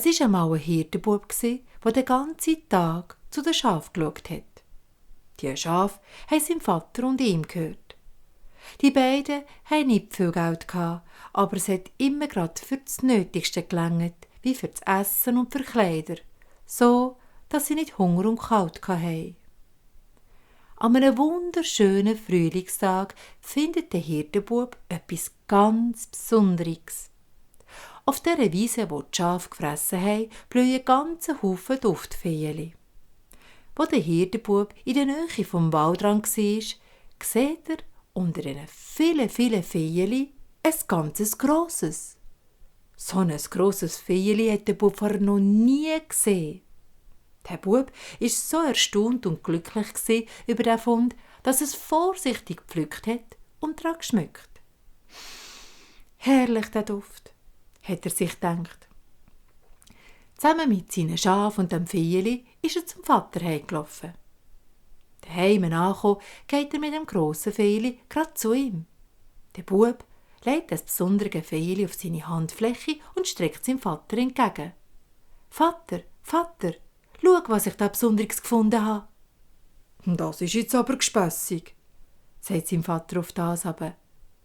Es war einmal ein Hirtenbub, der den ganzen Tag zu den Schafen geschaut hat. Die Schafe haben seinem Vater und ihm gehört. Die beiden hatten nicht viel Geld, aber es hat immer gerade für das Nötigste gelangt, wie für das Essen und für Kleider, so dass sie nicht Hunger und Kalt hatten. An einem wunderschönen Frühlingstag findet der Hirtenbub etwas ganz Besonderes. Auf dieser Wiese, wo die Schafe gefressen haben, blühen ganze Haufen Duftfeen. Wo der Hirtenbub in der Nähe vom Waldrand war, sieht er unter diesen vielen Feen ein ganzes grosses. So ein grosses Feen hat der Bub vorher noch nie gesehen. Der Bub war so erstaunt und glücklich über den Fund, dass er es vorsichtig gepflückt hat und daran geschmückt. Herrlich der Duft, hat er sich gedacht. Zusammen mit seinen Schafen und dem Viehli ist er zum Vater heimgelaufen. Daheim angekommen, geht er mit dem grossen Viehli gerade zu ihm. Der Bub legt das besondere Viehli auf seine Handfläche und streckt seinem Vater entgegen. »Vater, Vater, schau, was ich da Besonderes gefunden habe.« »Das ist jetzt aber gespässig«, sagt sein Vater auf das aber.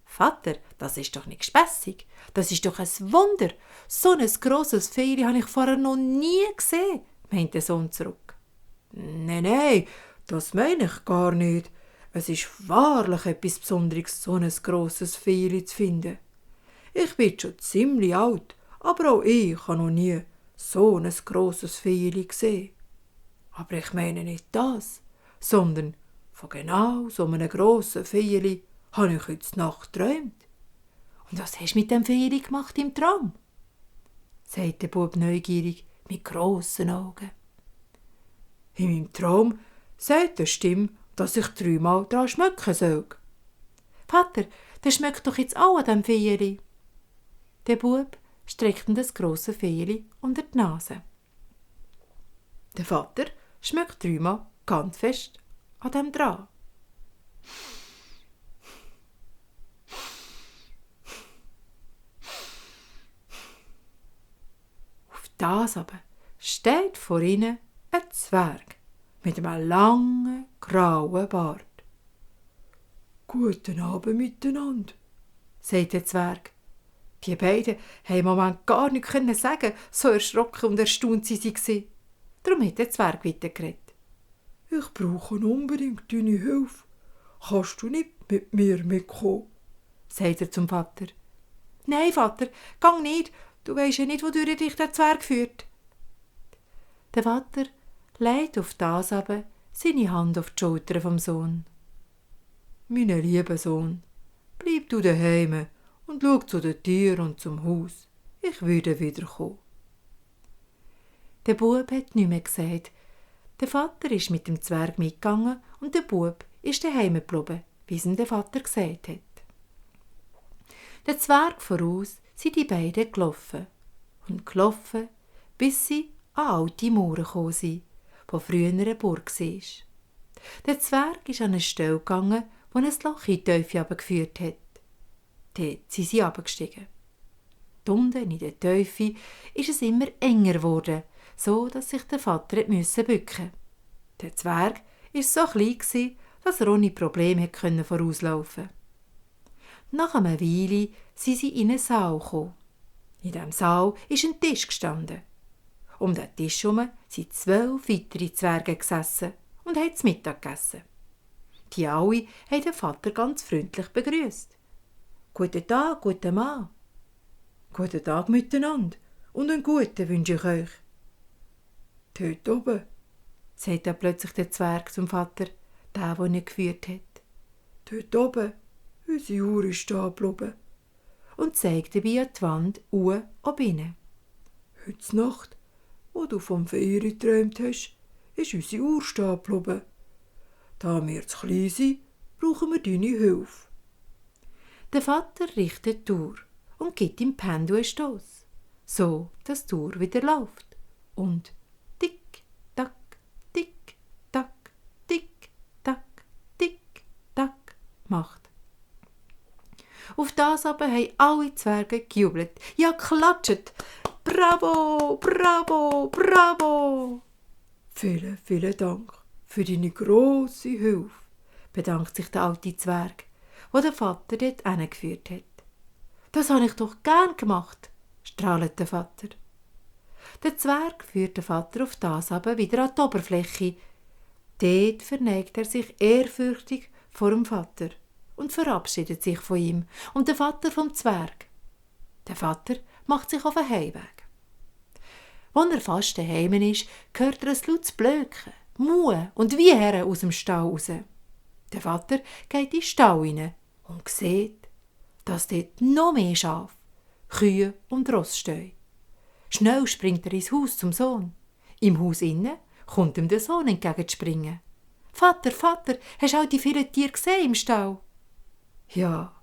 »Vater, das ist doch nicht gespässig. Das ist doch ein Wunder. So ein grosses Viehli habe ich vorher noch nie gesehen«, meint der Sohn zurück. Nein, das meine ich gar nicht. Es ist wahrlich etwas Besonderes, so ein grosses Viehli zu finden. Ich bin schon ziemlich alt, aber auch ich habe noch nie so ein grosses Viehli gesehen. Aber ich meine nicht das, sondern von genau so einem grossen Viehli habe ich heute Nacht geträumt. »Und was hast du mit dem Viehli gemacht im Traum?«, sagt der Bub neugierig mit grossen Augen. In meinem Traum sagt eine Stimme, dass ich 3-mal daran schmecken soll. »Vater, der schmeckt doch jetzt auch an dem Viehli.« Der Bub streckt ihm das grosse Viehli unter die Nase. Der Vater schmeckt 3-mal ganz fest an dem dran. Auf das aber steht vor ihnen ein Zwerg mit einem langen, grauen Bart. »Guten Abend miteinander«, sagt der Zwerg. Die beiden haben im Moment gar nichts sagen, so erschrocken und erstaunt sie waren. Darum hat der Zwerg weitergeredet. »Ich brauche unbedingt deine Hilfe. Kannst du nicht mit mir mitkommen?«, sagt er zum Vater. »Nein, Vater, gang nicht. Du weisst ja nicht, wodurch dich der Zwerg führt.« Der Vater legt auf das aber seine Hand auf die Schulter vom Sohn. »Mein lieber Sohn, bleib du daheim und schau zu den Tieren und zum Haus. Ich werde wiederkommen.« Der Bub hat nichts mehr gesagt. Der Vater ist mit dem Zwerg mitgegangen und der Bub ist daheim geblieben, wie es ihm der Vater gesagt hat. Der Zwerg voraus sind die beiden gelaufen und gelaufen, bis sie an alte Mauern gekommen sind, wo früher eine Burg war. Der Zwerg ist an eine Stelle gegangen, wo ein Loch in die Tiefe hinabgeführt hat. Dort sind sie hinabgestiegen. Unten in der Tiefe ist es immer enger geworden, so dass sich der Vater bücken musste. Der Zwerg war so klein, dass er ohne Probleme vorauslaufen konnte. Nach einer Weile sind sie in einen Saal gekommen. In diesem Saal ist ein Tisch gestanden. Um den Tisch herum sind 12 weitere Zwerge gesessen und haben zu Mittag gegessen. Die alle haben den Vater ganz freundlich begrüßt. »Guten Tag, guter Mann.« »Guten Tag miteinander und einen guten wünsche ich euch.« »Dort oben«, sagt dann plötzlich der Zwerg zum Vater, der ihn geführt hat. »Dort oben, unsere Uhr ist stehen geblieben.« Und zeigt dabei an die Wand ob innen. »Heute Nacht, wo du vom Feier geträumt hast, ist unsere Uhr stehen geblieben. Da wir zu klein sind, brauchen wir deine Hilfe.« Der Vater richtet die Uhr und gibt dem Pendel einen Stoss, so dass die Uhr wieder läuft und tick, tack, tick, tack, tick, tack, tick, tack macht. Auf das aber haben alle Zwerge gejubelt, ja klatscht. Bravo, bravo, bravo! Vielen, vielen Dank für deine grosse Hilfe, bedankt sich der alte Zwerg, wo der Vater dort hingeführt hat. Das habe ich doch gern gemacht, strahlt der Vater. Der Zwerg führt den Vater auf das aber wieder an die Oberfläche. Dort verneigt er sich ehrfürchtig vor dem Vater und verabschiedet sich von ihm und der Vater vom Zwerg. Der Vater macht sich auf den Heimweg. Als er fast daheim ist, hört er ein lautes Blöken, Muhen und Wiehern aus dem Stall raus. Der Vater geht in den Stall rein und sieht, dass dort noch mehr Schafe, Kühe und Ross stehen. Schnell springt er ins Haus zum Sohn. Im Haus innen kommt ihm der Sohn entgegenspringen. »Vater, Vater, hast du all die vielen Tiere gesehen im Stall?« »Ja,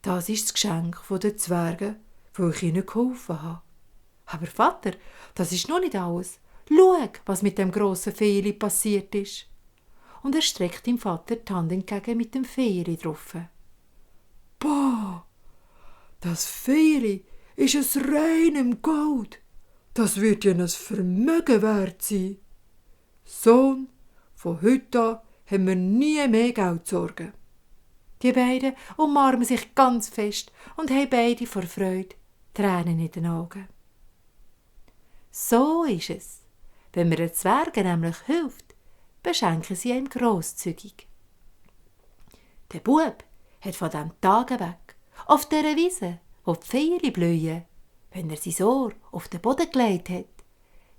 das ist das Geschenk der Zwerge, wo ich ihnen geholfen habe.« »Aber Vater, das ist noch nicht alles. Schau, was mit dem grossen Feeli passiert ist.« Und er streckt dem Vater die Hand entgegen mit dem Feeli drauf. »Boah, das Feeli ist es reinem Gold. Das wird ja ein Vermögen wert sein. Sohn, von heute an haben wir nie mehr Geldsorgen.« Die beiden umarmen sich ganz fest und haben beide vor Freude Tränen in den Augen. So ist es. Wenn man den Zwergen nämlich hilft, beschenken sie ihm grosszügig. Der Bub hat von diesem Tage weg auf dieser Wiese, wo die Veilchen blühen, wenn er sein Ohr auf den Boden gelegt hat,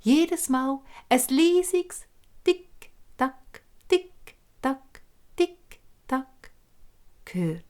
jedes Mal ein leisiges Tick-Tack, Tick-Tack, Tick-Tack gehört.